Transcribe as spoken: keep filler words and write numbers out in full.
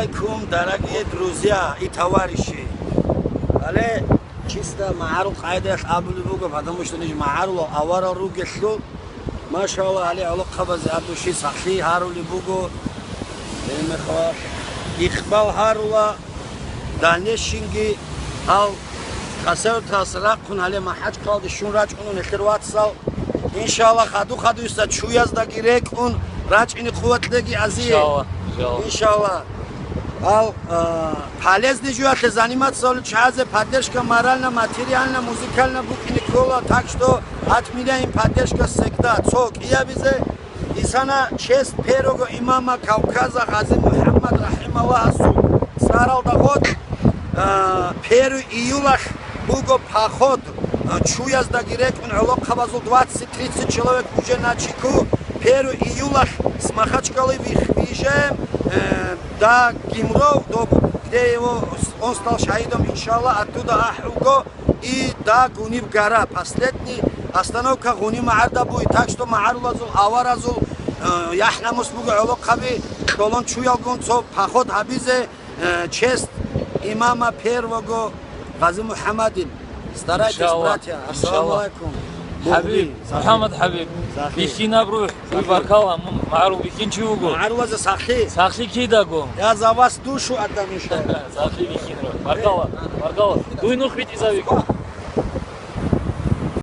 Алейкум, дорогие друзья и товарищи. Гьале чисто магӀарул къайдаялъ абулеб буго, потому что ниж магӀарул аварал ругелъул. Машалла, гьале гӀолохъабазе гьаб души сахлъи гьарулеб буго. Гьебмехалъ, ихбал гьарула, дальнейшинги гьал Къасаваталъ рахъун гьале МахӀачхъалде щун рачӀун нилъер вацал. Иншалла, хаду-хадуйса чуяздаги рекӀун рачӀине къуват лъеги азие. Иншалла, иншалла. Иншалла. Гьал, а, полезный жуялъе заниматься гьолел чагӀазе поддержка морально, материально, музыкально букӀине ккола, так что от меня им поддержка всегда. Цо кӀиябизе, исана честь первого имама Кавказа Гъази МухӀаммад рахӀималлагьасул цӀаралда гъоркь, а, первый июлалъ буго поход, а, чуяздаги рекӀун гӀолохъабазул двадцать-тридцать человек уже на чеку. Первый июлалъ с Махачкалы вих-, выезжаем, э, до Гимров, до, где его, он стал шахидом, иншалла, оттуда ахӀулго, и до Гуниб гора, последний остановка Гуниб магӀарда буй. Так что магӀарулазул, аваразул, э, яхӀ-намус буго гӀолохъаби, толон чуялгун цо поход гьабизе, э, честь имама первого Гъази МухӀаммадил. Старайтесь, иншалла, братья. Ассаламу алейкум. ХӀабиб, МухӀаммад ХӀабиб, сахлъи. Бихьинаб рухӀ, дуй баркала, м-, магӀарул бихьинчи вуго. МагӀарулаза сахлъи. Сахлъи кидаго. Я за вас душу отдам, иншалла. Сахлъи бихьинро. Баркала, баркала. Дуй нух битӀизавиго.